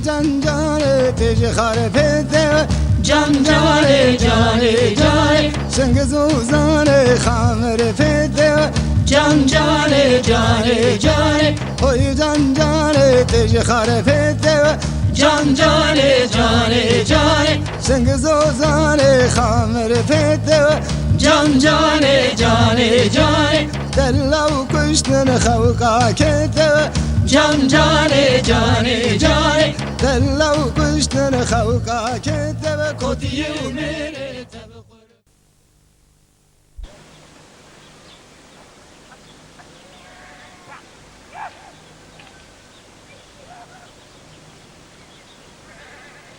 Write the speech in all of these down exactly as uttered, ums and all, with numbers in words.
Can canê tê ji xarê pê tê we. Can canê, canê, canê. Sing zozanê xamrê pê tê we. Can canê, canê, canê. Hoy can canê tê ji xarê pê tê we. Can canê, canê, canê. Sing zozanê xamrê pê tê we. Can canê, canê, canê. Della û kuştin xewka kê tê we. Can canê, canê, canê. Della û kuştin xewka kê tê we. Kotiyê û mêrê te bi qur-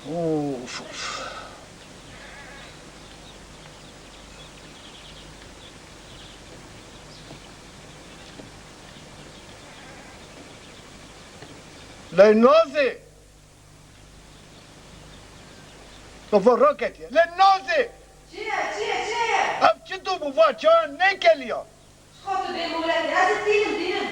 Of, of. Lê Nazê! Kafa raketiye. Lê Nazê! Çi ye, çi ye, çi ye? Ev çi tu bû va çayan nekeliya? Ji xwe tu bê mûletê, ez ê tînim, tînim.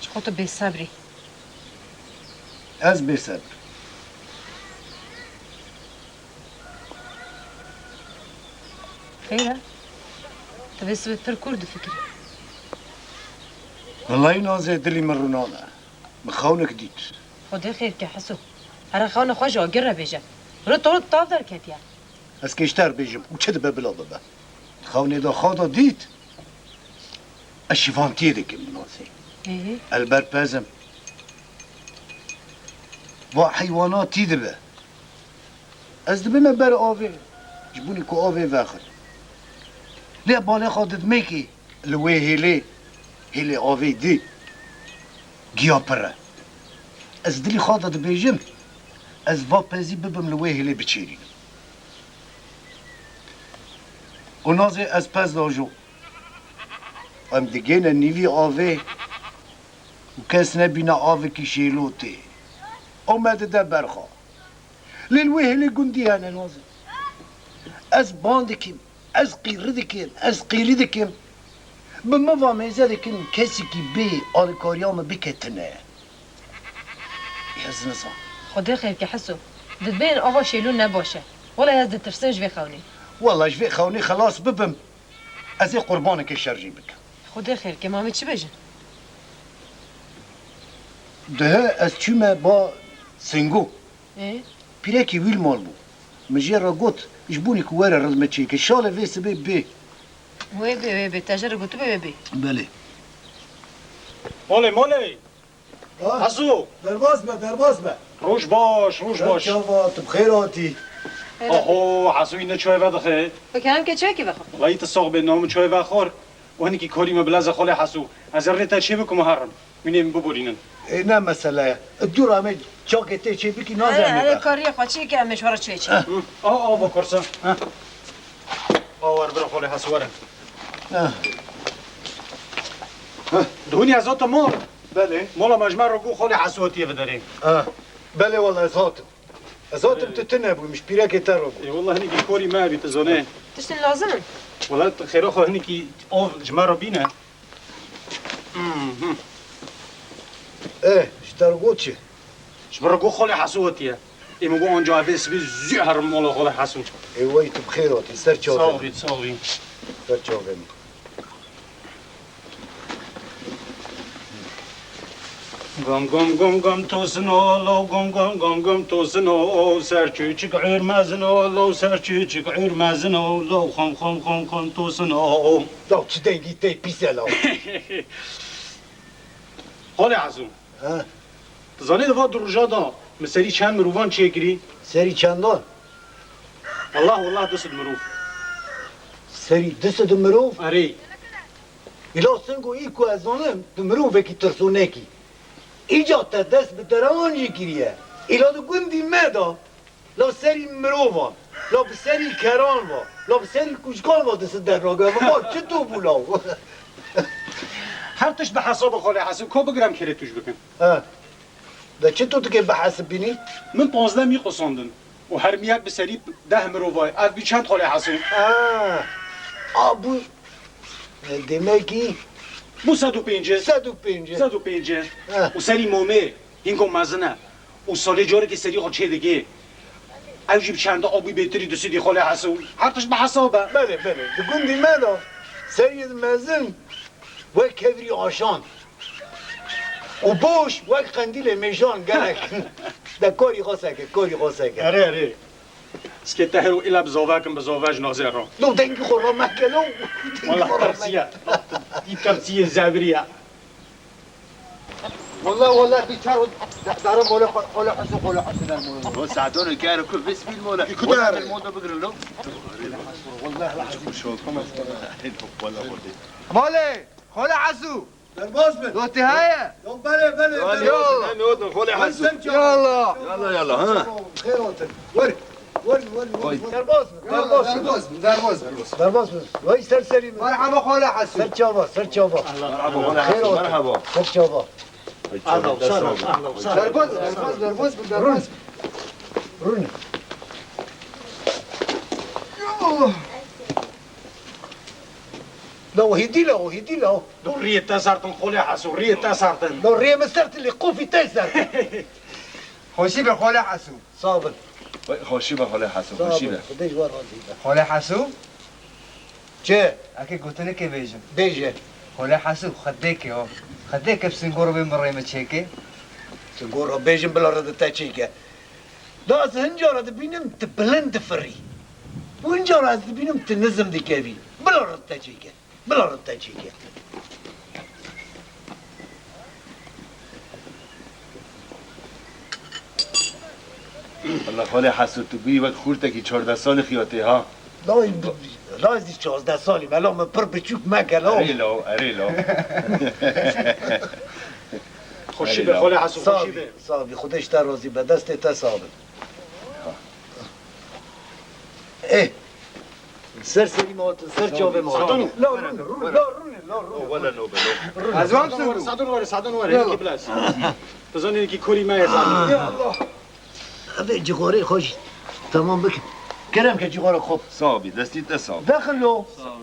Ji xwe tu bêsebr î. Ez bêsebr. Xêr e? Tu vê sibê pir kûr difikirî. Wellahî Nazê, dilî min rûnane. Min xewnek dît. Xwedê xêr ke Heso. Here xewna xwe ji agir re bêje. Rot rot tav derketiye. Ez kêşter bêjim û çi dibe bila bibe. Xewnê de xwe de dît. Ez şivantiyê dikim Nazê. Ê? Ez li ber pez im. Va heywana tî dibe. Ez dibime ber avê, ji bo ku avê vexwin. Lê balê xwe didimê kî li wê hêlê, hêlê avê dî, giya pir e. Ez dilî xwe de dibêjim, ez va pezî bibim li wê hêlê biçêrînim. Û Nazê ez pez dajo. Em digêne nîvî avê û kes nebîne avekî şêlo tê. Ew me dide ber xwe. Lê li wê hêlê gundî hene Nazê. Ez ban dikim, ez qîrî dikim, ez qîrî dikim. Bi min va mêze dikin, kesekî bê alîkariya min bike tune ye. Ez nizam. Xwedê xêr ke Heso. Dibên ava şêlo ne baş e. Wela ez ditirsim ji vê xewnê. Wela ji vê xewnê xelas bibim. Ez ê qurbaneke şer jî bikim. Xwedê xêr ke, ma em ê çi bêjin? Dihe ez çûme ba Singo. Ê? Pîrekî wî li mal bû. Min jê re got, ji bo ku were rind me çêke, şalê vê sibê bê. Wê bê, wê bê. Te jê re gotibê wê bê. Belê. Molê, molê. Ah, Heso! Derbas be, derbas be. Roj baş, roj baş. Çava, tu bi xêr hatî. Aho, Heso yine çay vedixe. Bi kerem ke çayekî vexwe. Wayî tu sax be, navê min çay vexwar. Û hinekî karî me bi leze xalê Heso. Ez ê rê te çê bikim û herim. Wînê min biborînin. Ê, ne mesele ye. Dû re em ê çakê tê çê bikî, Nazê. Erê, em ê erê, kariyê xwe çêke, em ê ji we re çay çêkin. Heh. Heh. A, a, va kursa. Heh. A, wer bira xalê Heso were. Heh. Heh. Dihûnî ez hatim mol. Belê. Mola me ji me re got xalê Heso hatiye vê derê. Heh. Belê wele ez hatim. Ez hatim, tu tune bû, min ji pîrekê te re bû. Ê, wele hinekî karî me hebî, tu zanê. Tiştên lazim in? Wele tu xêra xwe hinekî av ji me re bîne. Hmm, hmm. Ê, ji te re got çi? Ji min re got xalê Heso hatiye. Ê, min got anca evê sibê zû herim mala xalê Heso. Ê, wey tu bi xêr hatî, ser çavê min. Sax bî, sax bî. Ser çavê min. Gom gom gom gom tosino lo, gom gom gom gom tosino, ser çûçik ûr mezino lo, ser çûçik ûr mezino lo, xom xom xom xom tosino. Law çi dengî tê pîs e law. Xalê Heso. He. Tu zanî di va du roja de min serî çend mirovan çêkirî? Serî çendan? Wallah, wallah du sed mirov. Serî du sed mirov? Erê. Îla Singo, î ku ez zanim, tu mirovekî tirsonekî. Îca te dest bi derewan jî kiriye. Îla di gundî me de, la bi serî mirovan, la bi serî keran ve, la bi serî kûçikan ve du sed dernage. Ev mal çi to bû law? Her tişt bi hesab e xalê Hesû. Ka bigirim kêrê tu ji bikin. Ha. De çi tu dikê bihesibînî? Min panzdeh mî qusandin û her mîyek bi serî deh mirovay. Ev bî çend xalê Hesû? Ha. A bû, e, demekî bû sed û pêncî. Sed û pêncî. Sed û pêncî. Ha. Û serî momê hîngo mezin e. Û salê carekê serî xwe çê dikê. Ew jî bi çenda a bû bêtirî du sedî xalê Hesû. Her tişt bi hesab e. Belê, belê. Di gundî me de seriyê mezin wek kevirî aşan. Û boş wek qendîlê mêjan gelek. De korî xwe seke, korî xwe seke. Erê, erê. Skê te hero îla bi zave kim, bi zave ji nazê re. Lo dengî xwe re meke lo. Wala tersiye. Dî tersiye zeviriye. Wala, wala, bir çar da-, darım böyle ko-, kola hasu, kola hasu der mola. O saatonu kar ku bismil mola. Ku der. Mola bigrin lo. Wala, wala. Mole, kola hasu. Derbaz bin. Dotî heye? Yok, bele, bele, bele. Yok. Hem yodun, xolê Hesû. Sen çabuk. Yallah. Yallah, yallah, ha. Xeyr olsun. Ver, ver, ver, ver. Derbaz bin, derbaz bin. Derbaz bin, derbaz bin. Derbaz bin. Vay ser serî bin. Merhaba, xolê Hesû. Ser çava, ser çava. Merhaba, xolê Hesû, merhaba. Ser çava. Ahla u sahla, ahla u sahla. Derbaz, derbaz, derbaz bin, derbaz. Rûne. Rûne. La o hêdî la, o hêdî la. Do riyê te sertin xolê Hesû, riyê te sertin. Do riyê min sertin lê qofî te sertin. Xweşî be xolê Hesû. Sağ bin. Xweşî be xolê Hesû, xweşî be. Xwedê ji we razî be. Xolê Hesû? Çi? Eke gotinikê bêjim. Bêje. Xolê Hesû, xwedêkê o. Xwedêkê bi singor bê min rê min çêkê. Singor re bêjim bila rê di te çêke. Da ez hin cara dibînim tu bilind difirî. Û hin cara ez dibînim tu nizm dikevî. Bila rê te çêke. Bila rê te çêke. Wala xalê Hesû, tu bûyî wek xûrtekî çardeh salî xiyatê ha. Lay, lay zî çazdeh salî me, la min pir biçûk meke, la. Erê la, erê la. Xweşî be, xalê Hesû, xweşî be. Sağ bî, sağ bî. Xwedê ji te razî be, destê te sağ be. Ê, ser serî me hatin, ser çavê me hatin. Sağ ol. La rûne, rûne, la rûne, la rûne. Wele nobe, lo. Ez vam sen. Sadun were, sadun were, yalla. Yekî biraz. Tu zanî yekî korî me ye sadun. Ya Allah. Evê cixorê xwe jî temam bikin. Kerem ke cixora xwe. Sağ bî, destî te sağ bî. Vexin lo. Sağ ol.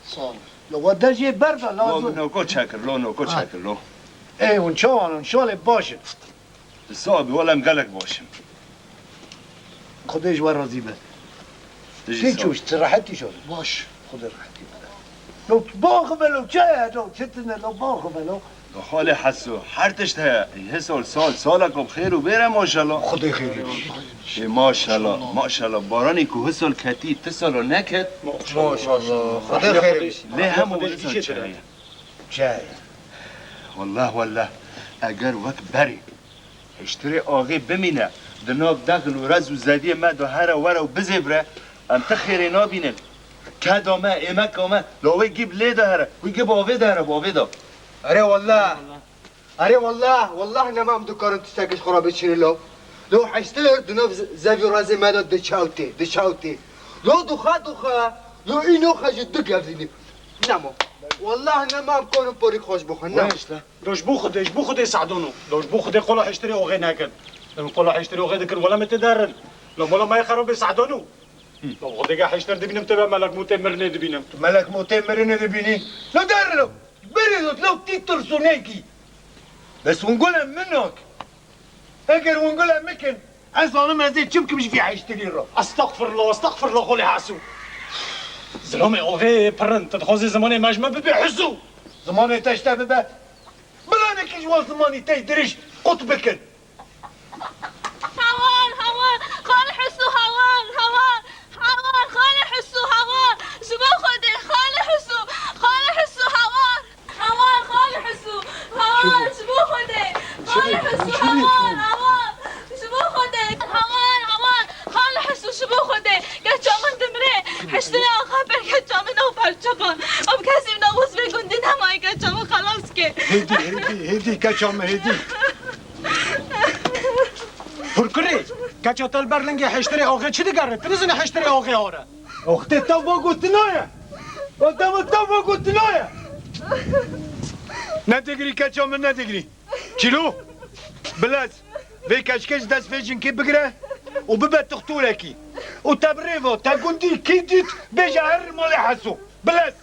Sağ ol. Lo wa dercê berda lazim. Lo noko çekir, lo noko çekir, lo. Ê, hûn çawan, hûn şalê baş in. Sağ ol, wala em gelek baş in. Xwedê ji we razî be. Ti jî sağ ol. Çûş, ti rehetî şal. Baş. Xwedê rehetî bide. Lo, baxi be lo, çi ye lo, çi tune lo, baxi be lo. Xalê Heso, her tişt heye. Hi sal, sal, salek bi xêr û bêre maşallah. Xwedê xêrê bî. Ê, maşallah, maşallah. Baranê ku hi sal ketî, ti sal neket. Maşallah. Xwedê xêrê bî. Lê hemû hi sal çi heye? Çi heye? Wallah, wallah. Eger wek berê hiştirê axê bimîne, di nav dexil û rez û zeviyê me de here were û bizêvire, em ti xêrê nabînin. Keda me, êmeka me, la wê gî bi lê de here, wî gî bi avê de here, bi avê de. Erê wallah. Erê wallah, wallah nema em dikarin tiştekî ji xwe re biçînin lo. Lo hiştir di nav ze-, zevî û rezê me de diçewtê, diçewtê. Lo duxa duxa, lo înoxe jî du gevzînî. Nema. Wallah nema em karin porî xwe ji bo xwe, nema. Do ji bo Xwedê, ji bo Xwedê Sadono. Do ji bo Xwedê qola hiştirê oxê nekin. Em qola hiştirê oxê dikin, wela me tê derin. Lo mola me xerab bê Sadono. Lo Xwedê ge hiştir dibînim, tê be melek motê mirinê dibînim. Tu melek motê mirinê dibînî? Lo derin lo. Berê lo, lo tî tirsûnekî. Bes hûn gule min nak. Eger hûn gule min kin, ez zanim ez ê çi bikim ji vî hiştirî re. Estexfirullah, estexfirullah, xolê Heso. Zilamê oxê pir in, tu dixwazî zimanê me ji me bibê Heso. Zimanê te ji te bibe. Bilanekî ji wan zimanî te dirêj qut bikin. Hawar, hawar, xalê Heso, hawar, hawar, hawar, xalê Heso, hawar, ji bo Xwedê, xalê Heso, xalê Heso, hawar. Hawar, xalê Heso, hawar, ji bo Xwedê, xalê Heso, hawar, hawar, ji bo Xwedê, hawar, hawar, xalê Heso, ji bo Xwedê, keça min dimrê, hiştirê axa ber keça min ew berçiqan, ew kesî min ew wis vê gundî nemaye keça min xelas ke. Hêdî, hêdî, hêdî, keça min hêdî. Hurkurê, keça te li ber lingê hiştirê axê çi digere? Tu nizînî hiştirê axê are? Oxtê te va gotina ye. O te va te va gotina ye. Nedigirî keça min, nedigirî. Çîlo, bilez, vê keçikê ji dest vê jinkê bigire û bibe tuxtûrekî. Û te bi rêva, te gundî, kî dît, bêje her malê Heso. Bilez.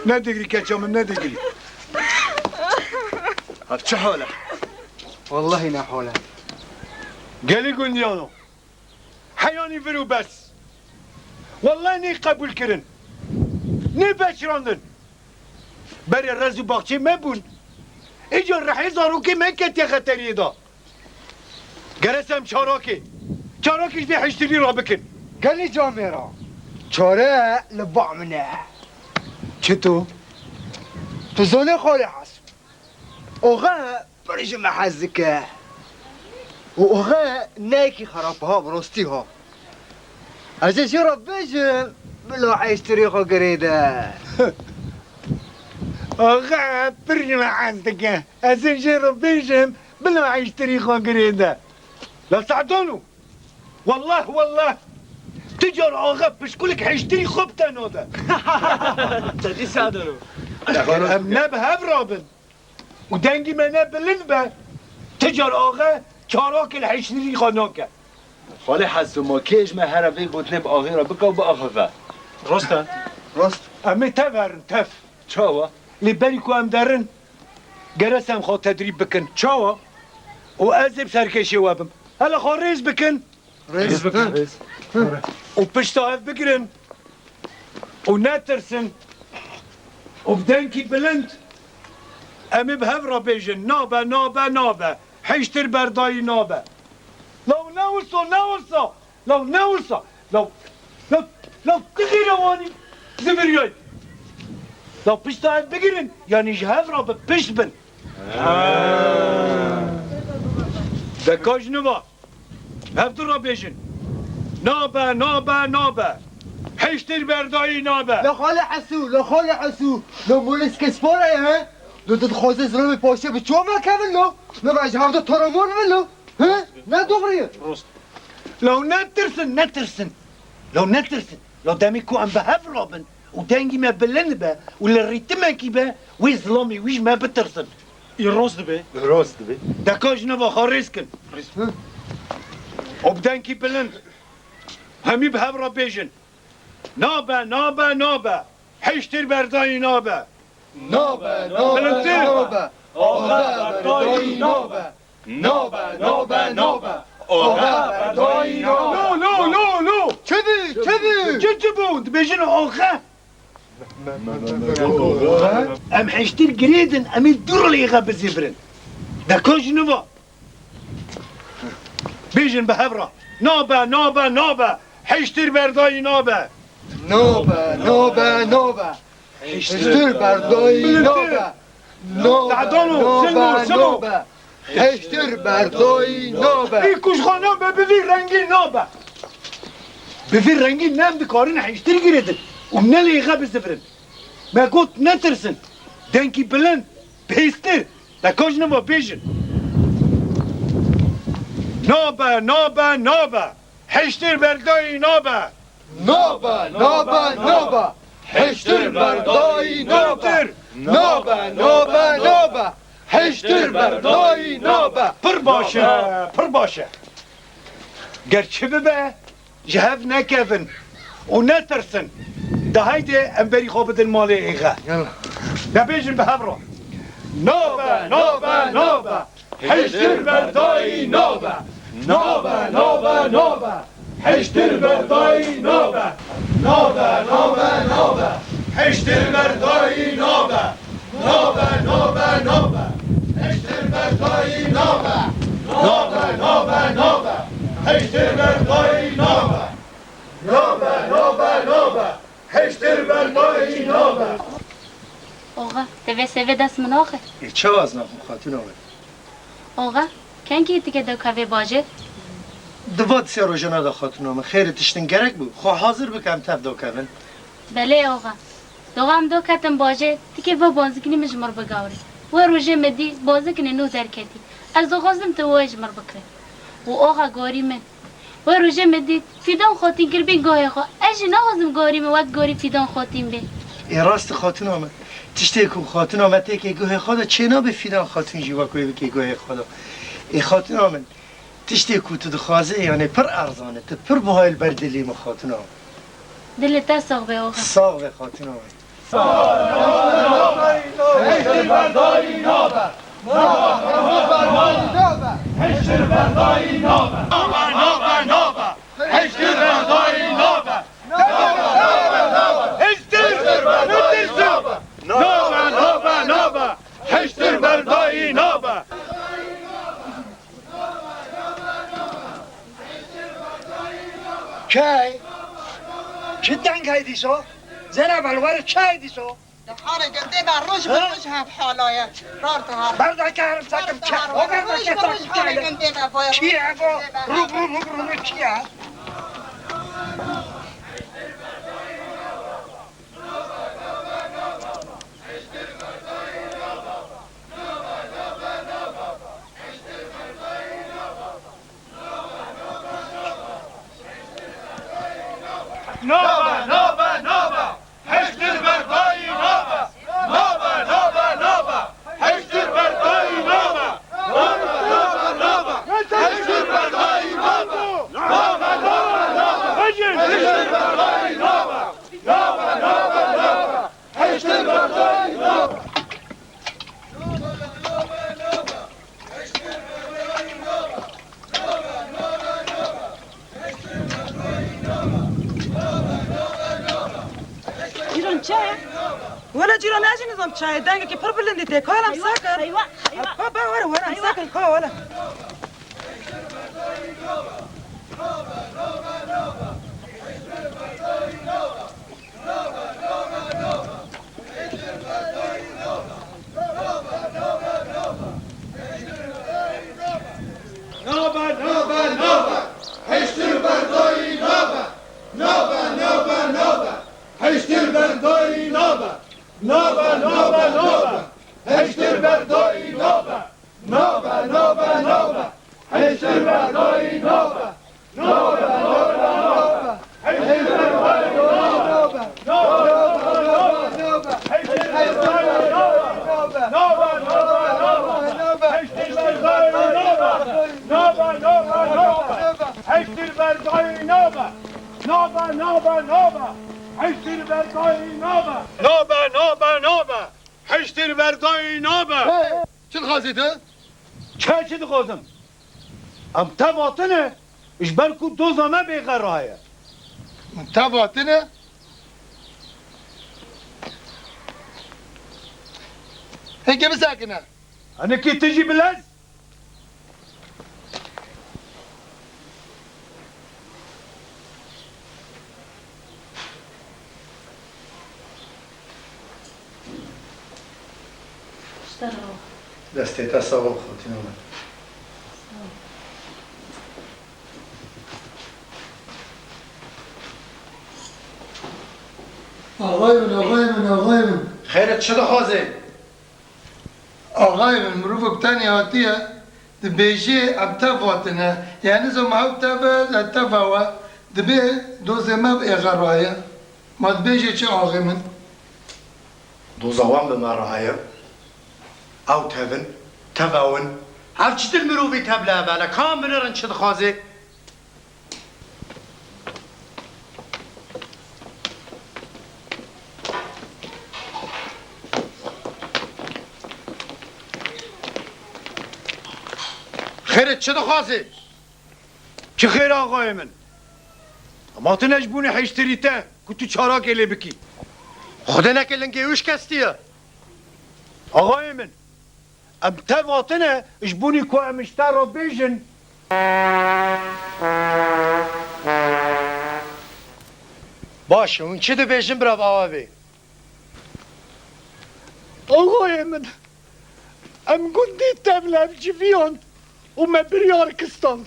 Nedigirî keça min, nedigirî. Ha, çi hal e? Wallahî ne hal e. Gelî gundiyano. Heyanî vir û bes. Wallahî nê qebûl kirin. Nê beçrandin. Berê rez û baxçê me bûn. Îcar rihê zarokê me ketiye xeteriyê de. Gere sem çarakê. Çarakê ji vê hiştirî re bikin. Gelî camêra. Çare li ba min e. Çito? Tu zanê xalê Heso. Oxe pir ji me hez dike. Û oxe ne yekî xerab ha, bi rostî ha. Ez ê jê re bêjim, bila hiştirî xwe girêde. Oxe pir ji me hez dike. Ez ê jê re bêjim, bila hiştirî xwe girêde. La Se'dano, wallah, wallah, tu car axe pişkulik hiştirî xwe bi te nade. Te dîsa dano. Em ne bi hev rabin û dengî me ne bilind be, tu car axe çarakê li hiştirî xwe nake. Xalê Heso, ma kê ji me here vê gotinê bi axê re bike û biaxive? Rost e. Rost. Em ê tev herin, tev. Çawa? Lê berî ku em derin, gere sem xwe tedrîb bikin. Çawa? Û ez ê bi serkêşê we bim. Hele xwe rêz bikin. Rêz bikin. Û pişta hev bigirin. Û netirsin. Û bi dengî bilind em ê bi hev re bêjin, nabe, nabe, nabe. Hiştir berdayî nabe. Law ne wisa, ne wisa. Law ne wisa. Law, law, law tu xêrewanî ziviriyay. Law pişta hev bigirin, yanî ji hev re bi pişt bin. De ka ji niva. Hev du re bêjin. Nabe, nabe, nabe. Hiştir berdayî nabe. La xalê Esû, la xalê Esû. La molê spora ye, he? La tu dixwazê zilamê paşê bi çav me kevin la? La ez ji hev de toramor bibin la? He? Ne doğru ye. Rost. La netirsin, netirsin. La netirsin. La demê ku em bi hev rabin û dengî me bilind be û li rîtimekî be, wê zilamê wî ji me bitirsin. Î rost dibe. Rost dibe. De ka ji nava xwe rêz kin. Rêz. Û bi dengî bilind hemî bi hev re bêjin. Nabe, nabe, nabe. Hiştir berdayî nabe. Nabe, nabe, nabe. Oxe berdayî nabe. Nabe, nabe, nabe. Oxe berdayî nabe. No, no, no, no. Çi bû, çi bû? Çi, çi bû? Dibêjin oxe. Em hiştir girêdin, em ê dû re lê xe bizivirin. De ka ji niva. Bêjin bi hev re. Nabe, nabe, nabe. Hiştir berdayî nabe. Nabe, nabe, nabe. Hiştir berdayî nabe. Nabe, Se'dano, nabe, Simo, Simo. Nabe. Hiştir berdayî nabe. Î ku ji xwe nabe, bi vî rengî nabe. Bi vî rengî ne em dikarin hiştir girêdin û ne lê xe bizivirin. Me got netirsin. Dengî bilind, bihêstir. De ka ji niva bêjin. Nabe, nabe, nabe. Hiştir berdayî nabe. Nabe, nabe, nabe. Hiştir berdayî nabe. Nabe, nabe, nabe. Hiştir berdayî nabe. Pir baş e, pir baş e. Ger çi bibe, ji hev nekevin û netirsin. De haydê em berî xwe bidin malê êxe. Yalla. De bêjin bi hev re. Nabe, nabe, nabe. Hiştir berdayî nabe. Nabe, nabe, nabe. Hiştir berdayî nabe. Nabe, nabe, nabe. Hiştir berdayî nabe. Nabe, nabe, nabe. Hiştir berdayî nabe. Nabe, nabe, nabe. Hiştir berdayî nabe. Nabe, nabe, nabe. Hiştir berdayî nabe. Oxa, te vê sêvê dest min axe. Ê, çawa ez naxim xatûna we? Oxa, kengî tike dewka vê bajêr? Di va di sê rojana de xatûna min, xêrê tiştin gerek bû. Xwe hazir bike em tev dewkevin. Belê oxa. Doxa em dewketin bajêr, tikê va bazikînî min ji mir bigawrî. Wê rojê min dî bazikînê nû derketî. Ez dixwazim tu wê ji mir bikirî. Û oxa gorî min. Wê rojê min dît, Fîdan xwetîn kiribîn goyê xwe. Ez jî naxwazim gorî min wek gorî Fîdan xwetîn bê. Ê rast e xatuna min. Tiştê ku xatuna me têkê guhê xwe de çênabe Fîdan Xatun jî wek wê bike guhê xwe de. Ê xatuna min, tiştê ku tu dixwazê, yanê pir erzan e, tu pir buha yî li ber dilê min xatuna min. Dilê te sax be oxa. Sax be xatuna min. Hiştir berdayî nabe. Hiştir berdayî nabe. Nabe, nabe, nabe. Hiştir berdayî nabe. Key? Çi deng hey dîso? Zeynep, el were çay dîso? Di halê gundê me roj bi Ha? roj hev halaye. Rar dihat. Berdake herim sakim çay. O berdake sakim çay. Kî ye go? Rû, rû, rû, rû, rû, kî ye? Nabe, nabe, nabe. Hiştir berdayî nabe. Nabe, nabe, nabe. Hiştir berdayî nabe. Nabe, nabe, nabe. Hiştir berdayî nabe. Nabe, nabe, nabe. Hiştir berdayî nabe. Nabe, nabe, nabe. Hiştir berdayî nabe. Cîran çaye? Wele cîran, ez jî nizam çaye. Dengekî pir bilindî tê. Ka em sakin. Eywa, eywa. Ka ba were, were em sakin ka wele. Nabe, nabe, nabe. Hiştir berdayî nabe. Nabe, nabe, nabe. Hiştir berdayî nabe. Nabe, nabe, nabe. Hiştir berdayî nabe. Nabe, nabe, nabe. Hiştir berdayî nabe. Nabe, nabe, nabe. Hiştir berdayî nabe. Nabe, nabe, nabe. Hiştir berdayî nabe. Nabe, nabe, nabe. Hiştir berdayî nabe. Nabe, nabe, nabe. Hiştir berdayî nabe. Nabe, nabe, nabe. Hiştir berdayî nabe. Nabe, nabe, nabe. Hiştir berdayî nabe. Çi dixwazî tu? Çi, çi dixwazim? Em tev hatine, ji ber ku doza me bêxera ye. Tev hatine? Heke bisekine. Hinikî tu jî bilez. Destê te sax ol, xatîna min. Axayê min, axayê min, axayê min. Xêr e, çi dixwazê? Axayê min, mirovek tenê hatiye, dibêjê em tev hatine. Yanî zom hew tev e, ez tev ew e. Dibê dozê me bi êxer raye. Ma dibêjê çi axê min? Doza wan bi me raye. Ew tev in, tev ew in. Ev çitir mirovî tev li hev e? Kam binêrin çi dixwazê? Xêr e, çi dixwazê? Çi xêr axayê min? Em hatine ji bûnê hiştirî te ku tu çalakê lê bikî. Xwedê neke lingê wî şikestiye. Axayê min, em tev hatine ji bûnî ku em ji te re bêjin. Baş e, hûn çi dibêjin bira bi awa bê. Axayê min, em gundî tev li hev civiyand û me biryar ki stand.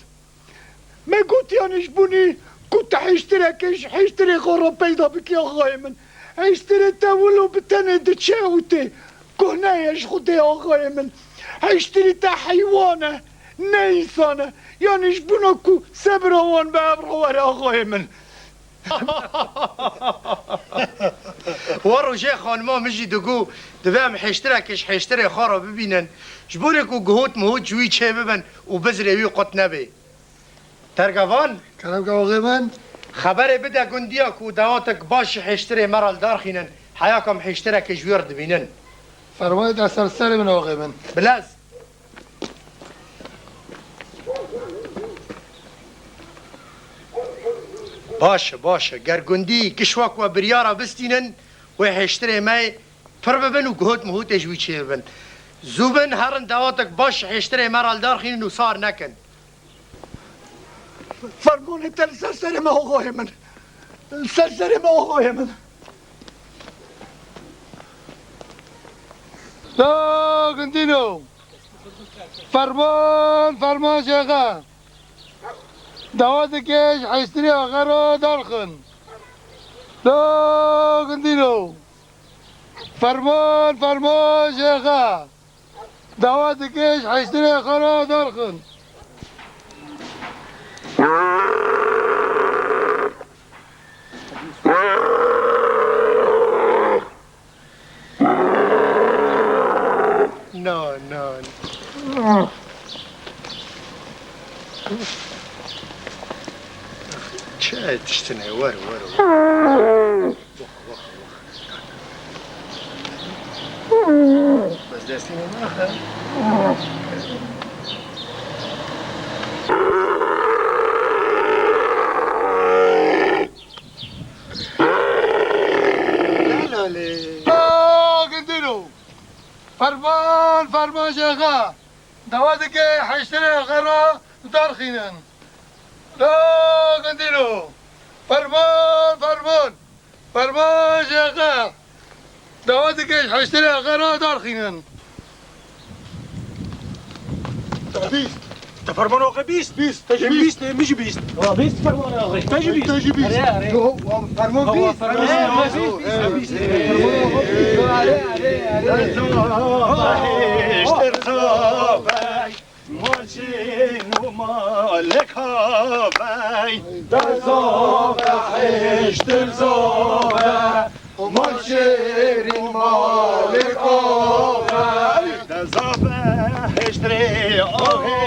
Me got, yanî ji bûnî ku tu hiştirekê ji hiştirê xwe re peyda bikî, axayê min. Hiştirê te wilo bi tenê diçe û tê. Kuhne ye ji Xwedê, axayê min. Hiştirî te heywan e, ne însan e. Yanî ji bona ku sebira wan bi hev re were, axayê min. Wa rojê xanima min jî digot, divê em hêştirekê ji hêştirê xwe re bibînin. Ji bo ku guhot muhot ji wî çê bibin û bizrê wî qut nebê. Tergevan, Kerem ke oxê min. Xeberê bide gundiya ku dawatek baş ji hêştirê me re li dar xînin, heya ku em hêştirekê ji wî re dibînin. Fermanê te ser serê min oxê min. Bilez. Baş e, baş e. Ger gundî giş wek we biryara bistînin, wê hêştirê me pir bibin û guhot muhotê ji wî çê bibin. Zû bin, herin dawatek baş hêştirê me re li dar xînin û sar nekin. Fermanê te li ser serê me oxoyê min. Li ser serê me oxoyê min. La gundîno! Ferman, ferman şêxe! Dawa dike ji hêştirê axe re darxin. La gundîno! Ferman, ferman şêxe! Dawa dike ji hêştirê axe re darxin. Na, na. Çi tiştine, wer, wer, wer. Bes destî min naxe. Helalê. Aa, gundîno! Ferman, ferman şêxe! Dawa dike hêştirê axe re darxînin. La gundîno! Ferman, ferman! Ferman şêxe! Dawa dike ji hêştirê axe re darxînin. Te bîst. Te fermana oxê bîst? Bîst. Te jî bîst, min jî bîst. Wa bîst fermana oxê. Te jî bîst. Te jî bîst. Are, are. Yo, ferman bîst. Fermana oxê bîst. Te bîst. Are, are, are. Hêştir zaf e. Maçîn û malika vey. De zaf e, hêştir zaf e. Maçîn û malika vey. De zaf e, hêştirê axê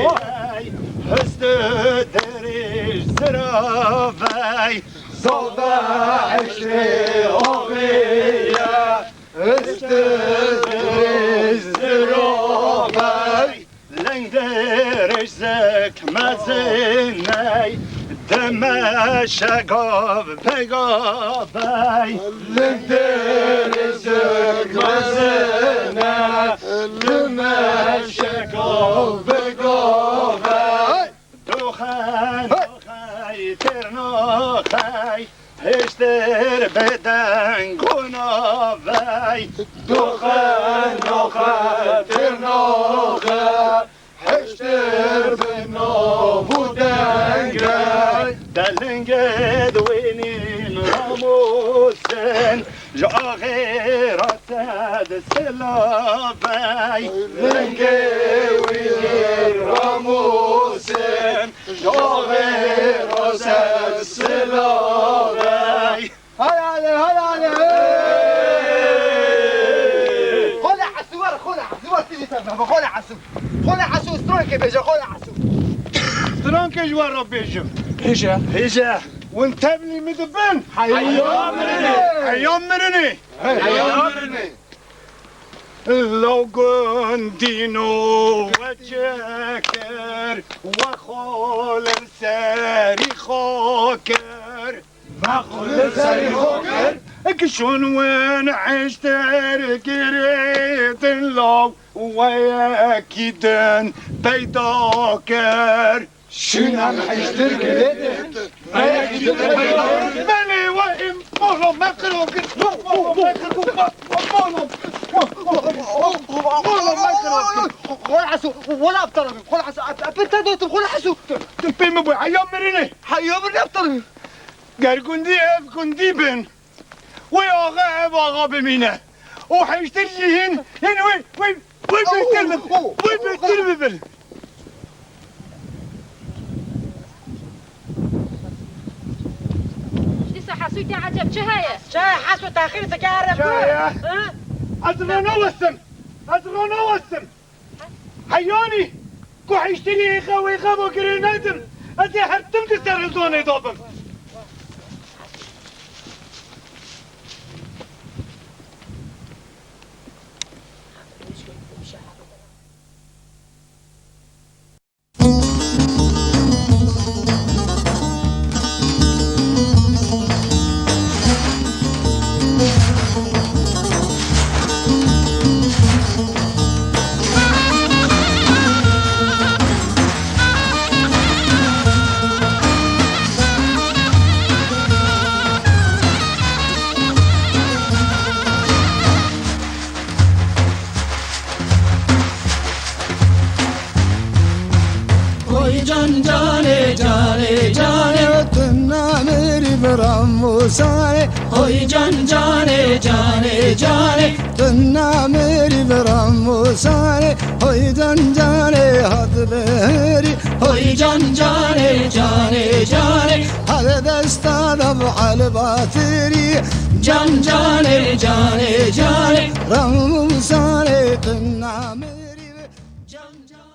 vey. Hist dirêj zira vey. Zaf e, hêştirê axê ye. Hist dirêj zira vey. Ling dirêj zik mezin ey, di meşe gav bi gav ey. Ling dirêj zik mezin ey, di meşe gav bi gav ey. Doxen, doxey, têr naxey, hêştir bi deng û navey. Doxen, doxey, têr naxey, hêştir bi nav û dengey. De lingê di wînîn ramûsin, ji axê re sed silavey. Lingê wî ramûsin, ji axê re sed silavey. Hay ale, hay ale, hey! Xole Esû, were, xole Esû, were, tu jî tevna be, xole Esû. Xole Esû, stronekê bêje, xole Esû. Stronekê ji we re bêjim. Bêje. Bêje. Win tevlî min dibin. Heya mirinê. Heya mirinê. Heya mirinê. Law gundîno we çi kir, we xwe li serî xwe kir. Me xwe li serî xwe kir. Kişon win hêştir girêdin law we yekî din peyda kir. Şûn em hiştir girêdin. Me yekî din peyda kir. Belê we ê molo me qiro kir. Molo me qiro kir. Molo. Molo me qiro kir. Xol Esû, wela bi te re bim. Xol Esû, ep, ep, te dotim, Xol Esû. Tu pê min bû, heya mirinê. Heya mirinê bi te re bim. Ger gundî ev gundî bin. Wê axa ev axa bimîne. Û hêştir jî hîn, hîn wê, wê, wê bêtir bibin. Wê bêtir bibin. Tu te eceb çi heye? Çi heye? Hes û texîr dike ere ku? Çi heye? Ha? Ez rênewestim. Ez rênewestim. Heyanî ku hiştirî êxe wêxe bo girê nedim, ez ê her tim di ser hildonê de bim. Oy can canê, canê, canê. Tu namirî bi ram û sarê. Oy can canê, canê, canê. Tu namirî bi ram û sarê. Oy can canê hat bihêrî. Oy can canê, canê, canê. Hal desta da bu hal batirî. Can canê, canê, canê. Ram û sarê tu namirî bi. Can can.